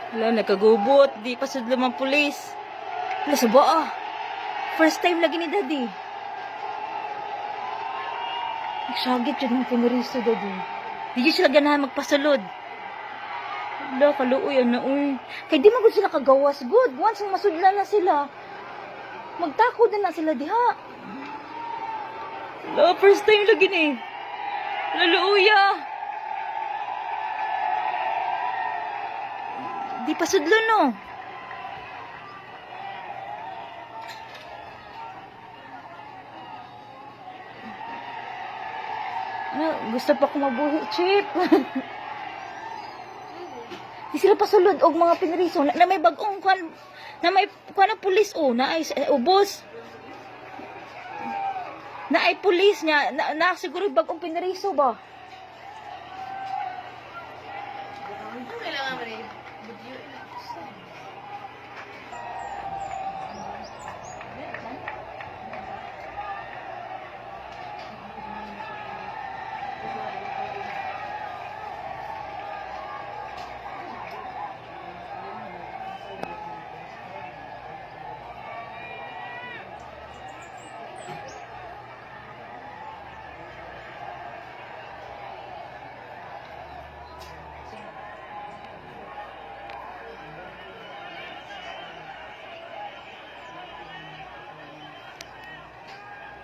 Wala, nagkagubot. Di pa sudlo mang pulis. Wala, subo ah. First time lagi ni Daddy. Nagsagit yun ng piniriso, Daddy. Di yun sila ganahan magpasulod. Wala, kaluoy, ano, uy. Kay di man gud sila kagawas, good. Once masudla na sila, magtakod na na sila diha. Wala, first time lagi ni. Laluuya. Di pa sudlo, no? Ano, gusto pa ko mabuhi, Chip. Di sila pasulod og mga pinriso na may bagong kwan na may kwan na pulis oh, na ay eh, ubos. Na ay pulis niya na siguro bagong pinriso ba?